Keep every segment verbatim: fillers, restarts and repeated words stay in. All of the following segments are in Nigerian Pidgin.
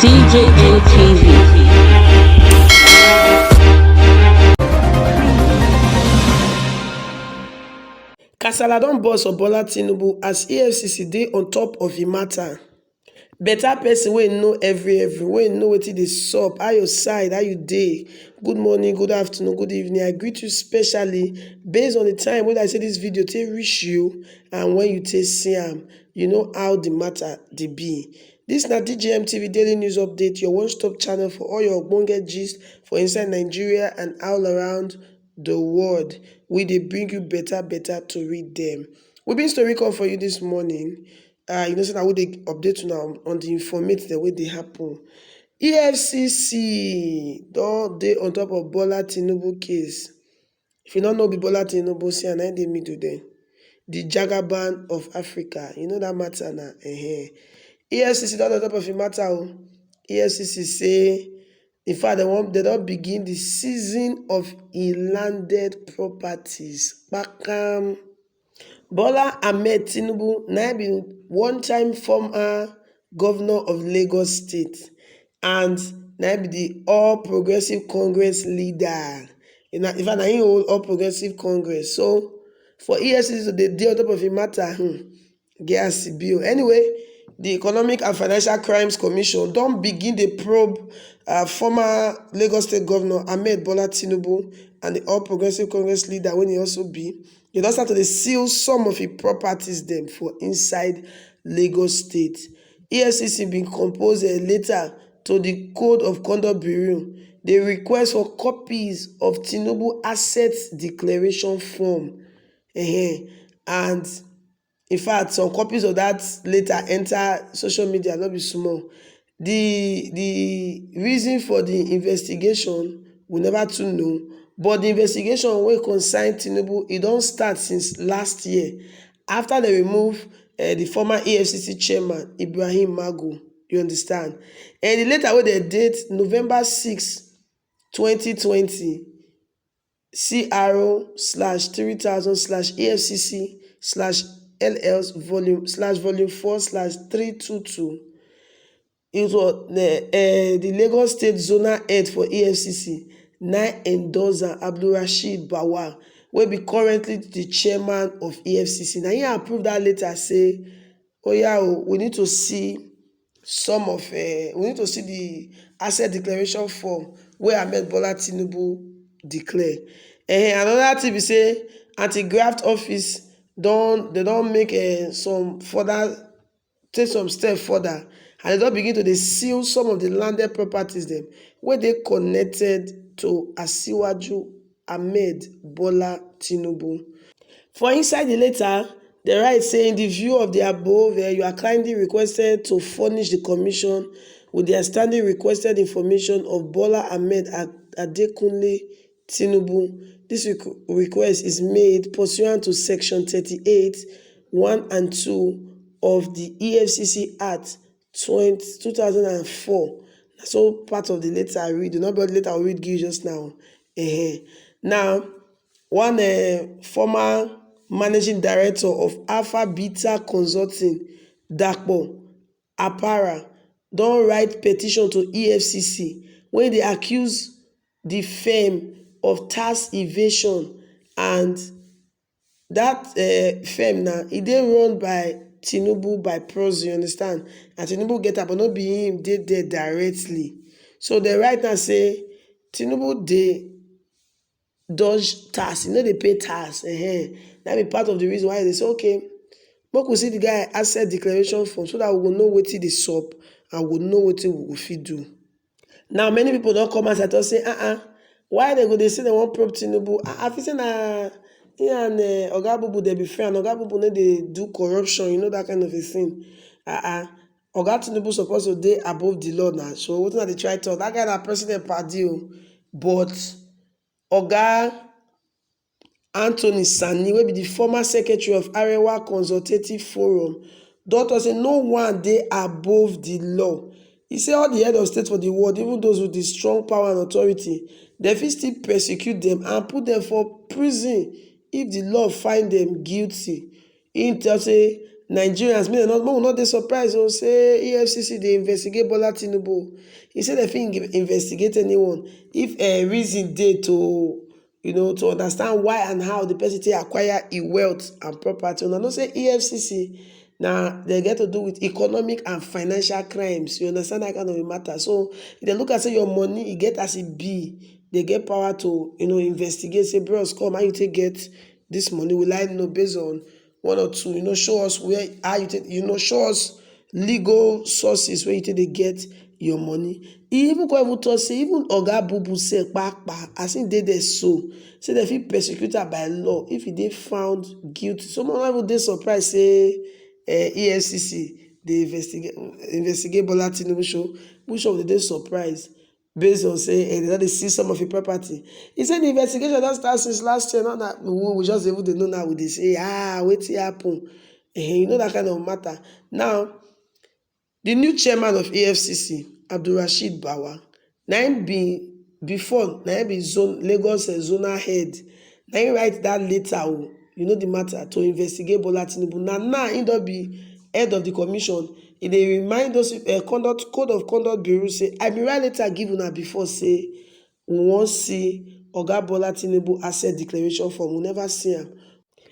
T J N T V. Kasala don burst for Bola Tinubu as E F C C dey on top of the matter. Better person wey know every every, wey know wetin dey sup, how your side, how you dey? Good morning, good afternoon, good evening. I greet you specially based on the time wey I say this video take reach you and when you take see am. You know how the matter dey be. This na D J M T V daily news update, your one-stop channel for all your ogbonge gist for inside Nigeria and all around the world. We dey bring you better better to read them. We bring story come for you this morning. Uh, you know, so that we dey update you now on the informate that wey dey happen. E F C C don dey on top of Bola Tinubu case. If you don't know, be Bola Tinubu, see, and I dey middle there. The Jagaban of Africa, you know that matter now. Uh-huh. E F C C don on top of the matter. Oh. E F C C say, in fact, they want they don't begin the seizing of e landed properties. Kpakam. Bola Ahmed Tinubu na be one-time former governor of Lagos State and na be the All Progressive Congress leader. In fact, na him hold All Progressive Congress. So for E F C C to dey dey on top of the matter, hmm, get as e be o. Anyway, the Economic and Financial Crimes Commission don begin dey probe uh, former Lagos State Governor Ahmed Bola Tinubu and the All Progressive Congress leader, when he also be, they don start to dey seal some of his properties them for inside Lagos State. E F C C bin compose a letter to the Code of Conduct Bureau, dey request for copies of Tinubu asset declaration form. Ehen. And in fact, some copies of that letter enter social media, no be small. The the reason for the investigation, we never too know, but the investigation wey concern Tinubu, e don start since last year after they remove uh, the former E F C C chairman, Ibrahim Magu. You understand? And the letter wey they date November six, twenty twenty, C R slash three thousand slash E F C C slash L L's volume slash volume four slash three two two. It was the, uh, the Lagos State Zonal Head for E F C C, na endorser Abdulrasheed Bawal, wey be currently the chairman of E F C C. Na him approve that letter say, oh yeah, oh, we need to see some of uh, we need to see the asset declaration form wey Ahmed Bola Tinubu declare. Uh, another thing be say anti-graft office don they don make uh, some further take some step further and they don begin to dey seal some of the landed properties dem wey dey connected to Asiwaju Ahmed Bola Tinubu. For inside the letter, they write say, in the view of the above, eh, you are kindly requested to furnish the commission with the outstanding requested information of Bola Ahmed Ad- Adekunle Tinubu. This requ- request is made pursuant to Section thirty-eight, one and two of the E F C C Act twenty, two thousand and four. Na so part of the letter I read, not about the letter I read give you just now. Ehen. Now, one uh, former managing director of Alpha Beta Consulting, Dapo Apara, don write petition to E F C C wey dey accuse the firm of tax evasion, and that uh, firm na e dey run by Tinubu by proxy, you understand? And Tinubu get am, but no be him dey there directly. So they write now say Tinubu dey dodge tax, e no dey pay tax. Ehen. That be part of the reason why they say, okay, make we see the guy asset declaration form so that we go know wetin dey sup and we go know wetin we go fit do. Now, many people don come outside to say, uh-uh, why they go dey say they wan probe Tinubu? I, I feel say na he and uh, Oga Bubu dey be friend. Oga Bubu no dey do corruption, you know, that kind of a thing. Uh-uh. Oga Tinubu suppose to dey above the law now. So wetin I dey try talk? That guy na president padi o. But Oga Anthony Sani, wey be the former secretary of Arewa Consultative Forum, don talk say no one dey above the law. He say all the head of state for the world, even those with the strong power and authority, they fit still persecute them and put them for prison if the law find them guilty. He tell say Nigerians, make dem not, make we not dey surprised o, say E F C C dey investigate Bola Tinubu. He say dem fit in-, investigate anyone if a reason dey to, you know, to understand why and how the person take acquire e wealth and property. Una know say E F C C na dem get to do with economic and financial crimes. You understand that kind of a matter. So if dem look at say your money, e get as e be, dem get power to, you know, investigate. Say, "Bros, come, how you take get this money? We like know based on one or two. You know, show us where, how you take, you know, show us legal sources where you take dey get your money." E even come even talk say even Oga Bubu sef, papa, as he dey there so, say dem fit persecute am by law if he dey found guilty. Some of them even dey surprised say, eh, E F C C dey investigate, investigate Bola Tinubu show. Which of dem dey surprised based on say, eh, dem don dey see some of his property. He say the investigation don start since last year. Not that we, we just even dey know now. We dey say, "Ah, wetin happen?" Eh, you know that kind of matter. Now, the new chairman of E F C C, Abdulrasheed Bawa, na him be, before, na him be zone, Lagos, eh, zonal head. Na him write that letter o, you know the matter, to investigate Bola Tinubu. Na now he don be head of the commission. He dey remind those, eh, conduct, code of conduct bureau say, "I bin write letter give una before say we wan see Oga Bola Tinubu asset declaration form, we never see am."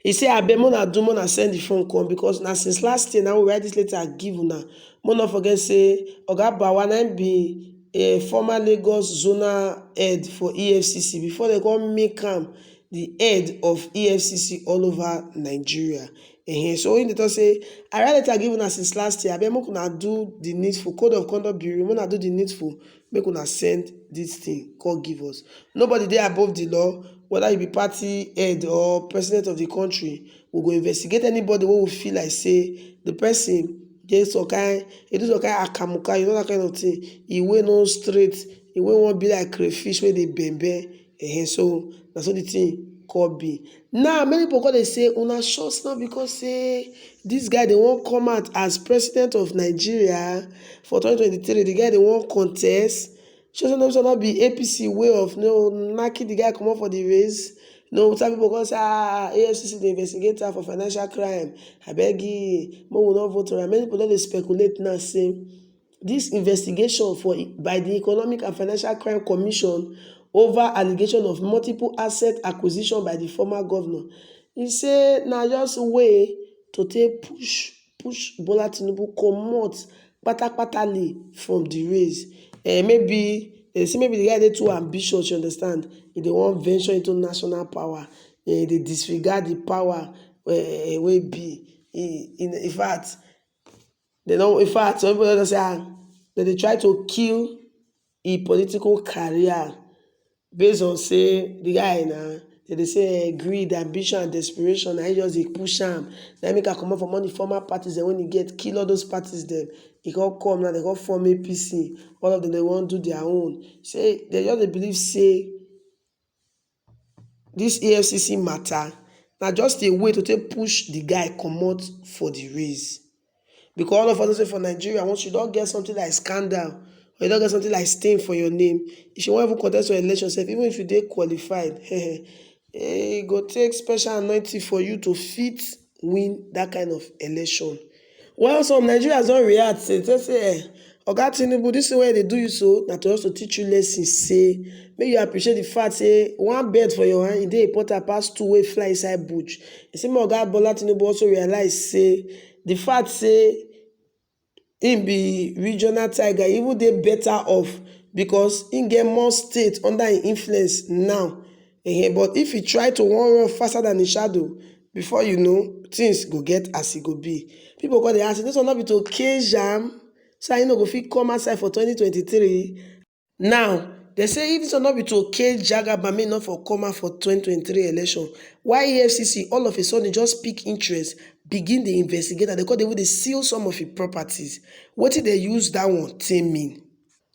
He say, "Abeg, make una do, make una send the form come, because na since last year na we write this letter give una." Make una forget say Oga Bawa na him be a former Lagos zonal head for E F C C before dem come make am the head of E F C C all over Nigeria. Ehen, so he dey talk say, "I write letter give una since last year. Abeg, make una do the needful, code of conduct bureau, make una do the needful, make una send this thing come give us." Nobody dey above the law, whether you be party head or president of the country. We go investigate anybody wey we feel like say the person dey some kind, he do some kind akamuka, you know, that kind of thing. He wey no straight, he wey wan be like crayfish wey dey bend bend. Ehen, so na so the thing come be. Now, many people come dey say, "Una sure say na because say this guy dey wan come out as president of Nigeria for twenty twenty-three, the guy dey wan contest? Sure say no, no be A P C way of, no, knocking the guy comot for the race?" No, some people come say, "Ah, E F C C dey investigate am for financial crime. Abeg, make we no vote for am." Many people don dey speculate now say this investigation for, by the Economic and Financial Crime Commission over allegation of multiple asset acquisition by the former governor, he say na just way to take push, push Bola Tinubu comot patapatali from the race. Eh, maybe, eh, say maybe the guy dey too ambitious, you understand? He dey wan venture into national power. Eh, he dey disregard the power, eh, wey be. In, in, in fact, they don't, in fact, some people don say, ah, dem dey try to kill him political career based on say the guy na, dem dey say, eh, greed, ambition and desperation, na him just dey push am. Na him make am comot from all the former parties dem wey he get, kill all those parties dem. He come come now, dem come form A P C. All of them, dem wan do their own. Say dem just dey believe say this E F C C matter na just a way to take push the guy comot for the race. Because all of us know say for Nigeria, once you don get something like scandal, or you don get something like stain for your name, if you wan even contest your election sef, even if you dey qualified, e go take special anointing for you to fit win that kind of election. Well, some Nigerians don react, say, say, say, eh, "Oga Tinubu, this thing wey dey do you so, na to also teach you lesson, say make you appreciate the fact say one bird for your hand, e dey important pass two wey fly inside bush." You see, make Oga Bola Tinubu also realize say the fact say him be regional tiger, he even dey better off because he get more state under him influence now. Ehen, but if he try to wan run faster than him shadow, before you know, things go get as e go be. People come dey ask, "This one no be to cage am, so he no go fit come outside for twenty twenty-three?" Now, they say if this one no be to cage Jagaba, make no for come out for twenty twenty-three election, why E F C C all of a sudden just pick interest, begin dey investigate, and they come dey even dey seal some of his properties? Wetin they use that one take mean?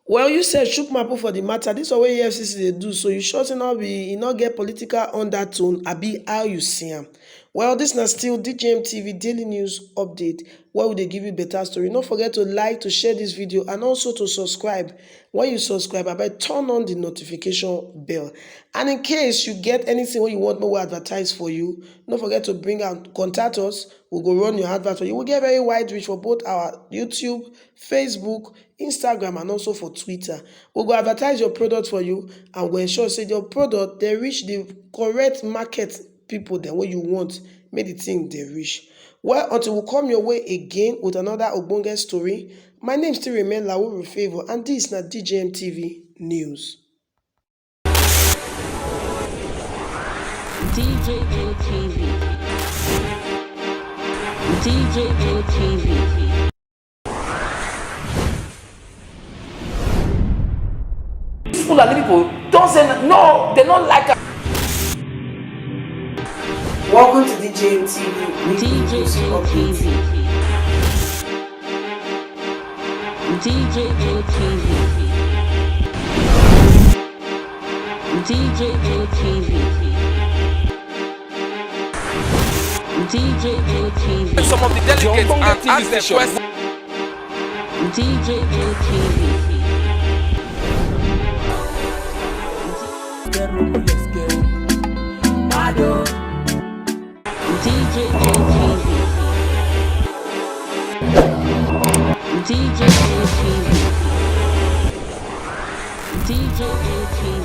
Well, you sef chook mouth put for the matter. This one wey E F C C dey do, so you sure say no be, e no get political undertone, abi how you see am? Well, this na still D J M T V Daily News Update, where we dey give you better story. No forget to like, to share this video, and also to subscribe. When you subscribe, abeg turn on the notification bell. And in case you get anything wey you want make we advertise for you, no forget to bring am, contact us. We go run your advert for you. We get very wide reach for both our YouTube, Facebook, Instagram, and also for Twitter. We go advertise your product for you and we go ensure say your product dey reach the correct market people dem wey you want make the thing dey reach. Well, until we come your way again with another ogbonge story, my name still remain Lawuru Favour, and this na D J M T V News. D J M T V. D J M T V. These Fulani people don't say n-, no, they don't like us. Welcome to D J M T V. D J M T V. D J M T V. D J M T V. D J M T V. Some of the delegates and ask them questions. D J M T V. D J M T V. D J M T V. D J M T V.